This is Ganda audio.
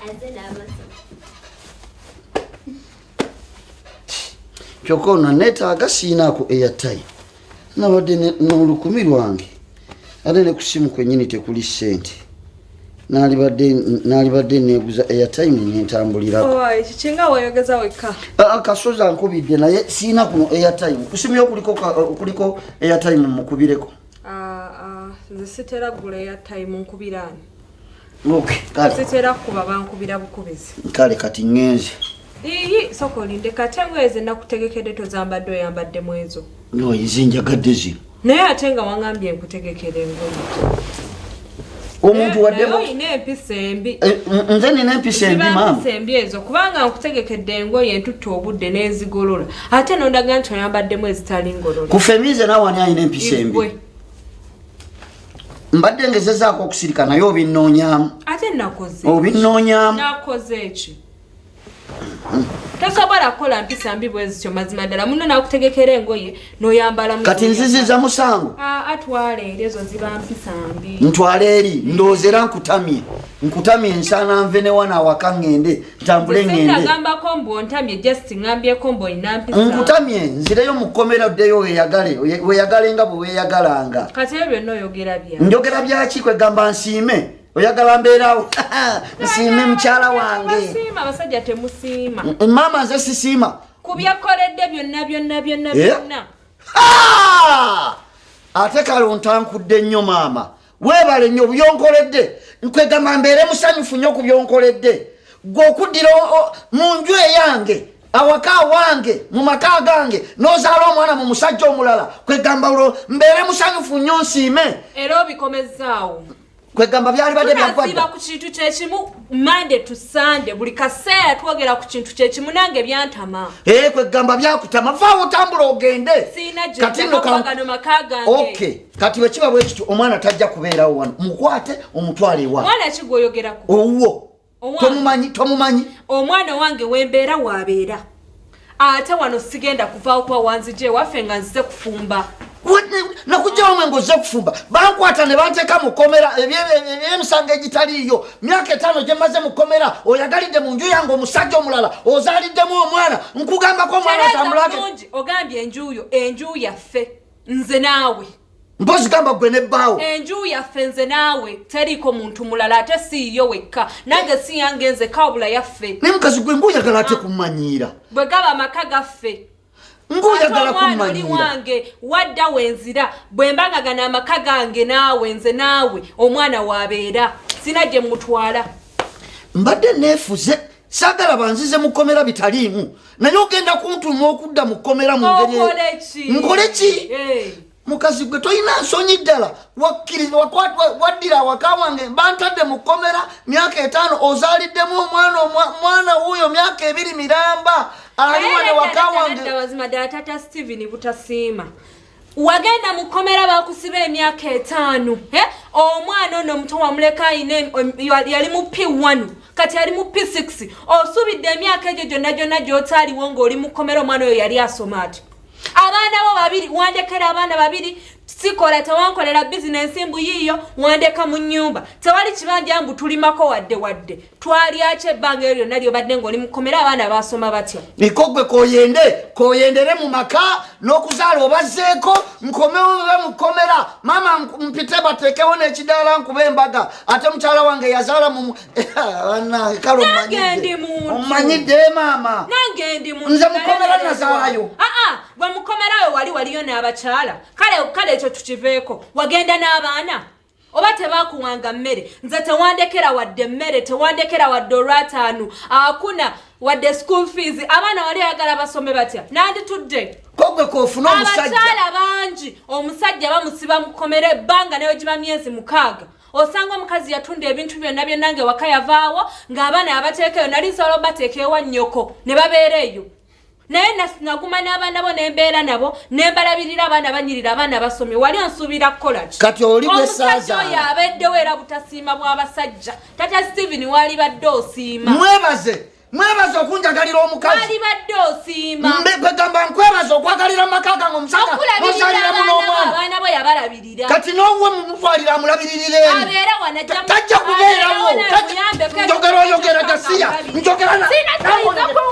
Aze n'amaso. Kyokka ono neetaaga siinaako airtime, nabadde n'olukumi lwange, ate ne ku simu kwennyini tekuli ssente. Naalibadde neeguza airtime nentambulirako. Oy, kiki nga weeyogeza wekka? Ah, kasozi ankubidde, naye siina kuno airtime. Ku simu yo kuliko airtime? Mukubireko. Ah, ah, nze sitera gula airtime nkubiraani. Okay, kale. Sitera kuba, bankubira bukubizi. Kale kati ŋŋenze. Iyi, sooka olinde. Kati engoye ze nakutegekedde tozambadde, oyambaddemu ezo. No, nze njagadde zino. Naye ate nga waŋambye nkutegekera engoye. Omuntu Naye olina empisa embi. Eh, nze nina empisa embi? Ziba Maama. mpisa embi ezo, kubanga nkutegekedde engoye entutte obudde n'enzigolola, ate nondaga nti oyambaddemu ezitali ngolole. Ku ffembi nze naawe ani alina empisa embi? Igwe. Mbadde ngezezaako okusirika, naye obinnoonyaamu. Ate nakoze? Obinnoonyaamu. Nakoze eki? Tosobola kukola mpisa mbi bwe zityo. Mazima ddala, muno nakutegekera engoye n'oyambala mu Kati nziziza musango. Ah, atwala eri, ezo ziba mpisa mbi. Ntwala eri, ndowooza era nkutamye, nkutamye. Nsaana nve ne wano awaka ŋŋende, ntambule ŋŋende. Sindagambako mbu ontamye, just ŋŋambyeko mbu olina mpisa. Nkutamye, nzireyo mu kkomera, oddeyo weeyagale, weeyagale nga bwe weeyagalanga. Kati ebyo byonna oyogera bya Njogera byaki? Kwegamba nsiime, oyagala mbeerawo nsiime mukyala wange? Basiima, abasajja temusiima. Maama, nze sisiima. Ku byakoledde byonna byonna byonna Eh? byonna. Ah! Ate kale ontankudde nnyo maama, weebale nnyo byonkoledde. Nkwegamba mbeere musanyufu nnyo ku byonkoledde, gwe okuddira mu nju eyange, awaka awange, mu maka gange, n'ozaala omwana mu musajja omulala. Kwegamba olwo mbeere musanyufu nnyo, nsiime? Era obikomezaawo. Kwegamba byali badde Tunasiiba byaggwadda. ku kintu kyekimu Monday to Sunday, buli kaseera twogera ku kintu kyekimu, nange byantama. Eh, kwegamba byakutama. Vaawo, otambula ogende. Siina gye Kati nno gano maka gange. Okay, kati bwe kiba bwe kityo, omwana tajja kubeerawo wano. Mukwate omutwale ewa. Mwana ki gwoyogerako? Owuwo. Owange. Tomumanyi? Tomumanyi? Omwana wange wembeera waabeera, ate wano sigenda kuvaawo kuba wanzija ewaffe nga nzize kufumba. Nakujjawo mwe ng'ozze kufumba. Bankwata ne banteeka mu kkomera ebyemisango egitaliiyo, myaka 5 gye mmaze mu kkomera. Oyagalidde mu nju yange omusajja omulala, ozaaliddemu omwana. Nkugambako omwana Tereza. atambulake. Bulungi, ogambye enjuuyo, enju yaffe nze naawe. Mpozi gamba gwe nebbaawo. Enju yaffe nze naawe, teriiko muntu mulala, ate siiyo wekka, nange si yange nzeka, wabula yaffe. Naye mukazi gwe, ng'oyagala ate kummanyiira. Bwe gaba amaka gaffe. Ng'oyagala Ate omwana oli kummanyiira. wange, wadda wenzira bwe mbangagana amaka gange naawe, nze naawe, omwana waabeera, sina gye mutwala. Mbadde neefuze, saagala banzize mu kkomera bitaliimu, naye ogenda kuntuma okudda mu kkomera mu ngeri Okole ki? Nkole ki? Eh. Mukazi gwe, tolina nsonyi ddala. Waddira awaka wange, bantadde mu kkomera myaka 5, ozaaliddemu omwana, mwana wuuyo myaka 2 miramba ali wane waka wange. Mazima ddala, tata Steven, butasiima. Wagenda mu kkomera, bakusiba emyaka 5, eh? Omwana ono omuto wamuleka ayina yali mu P1, kati ali mu P6. Osuubidde emyaka egyo gyonna gyonna gy'otaaliwo ng'oli mu kkomera, omwana oyo yali asoma ati? Abaana bo babiri, wandekera abaana babiri, sikola, tewankolera bizinensi mbu yiiyo, wandeka mu nnyumba, tewali kibanja mbu tulimako wadde wadde. Twalyaki ebbanga eryo lyonna lyobadde ng'oli mu kkomera? Abaana basoma batya? Niko gwe koyende koyendere mu maka n'okuzaala obazzeeko, nkomewo be mu kkomera. Maama, mpite bateekewo n'ekidaala nkuba embaga, ate mukyala wange yazaala mu Bannange, kale. Nange ndi muntu. Omanyidde maama. Nange ndi muntu. Nze mukomera nazaalayo. Aa, gwe mukomerayo wali waliyo n'abakyala. Kale kale, ekyo tukiveeko. Wagenda n'abaana oba tebakuwanga mmere? Nze tewandekera wadde mmere, tewandekera wadde olwataano akuna, wadde school fees. Abaana wali ayagala basome batya? Nanditudde. Kogwe kofuna omusajja. Abakyala bangi omusajja bamusiba mukomera ebbanga nayo giba myezi 6. Osanga omukazi yatunda ebintu byonna byonna nga ewaka yavaawo, ng'abaana yabateekayo. Nali nsobola obateeka ewa nnyoko ne babeera eyo, naye naguma n'abaana bo nembeera nabo nembalabirira. Abaana banyirira, abaana basomye. Wali onsuubira kukola ki? Kati oli gwe Omusajja saazaala. oyo abeddewo era butasiima bw'abasajja. Tata Steven, wali badde osiima. Mwebaze, mwebaze okunjagalira omukazi. Wali badde osiima. Kwegamba nkwebaza okwagalira mu maka gange omusajja Okulabirira nozaaliramu abaana bo, n'omwana. Abaana bo yabalabirira. Kati n'owuwe mumutwalira amulabiririra eri. Abeera wana. Tajja kubeerawo. Njogera oyogera gasi. Wulira, njogera na Sirina kyayinza ku-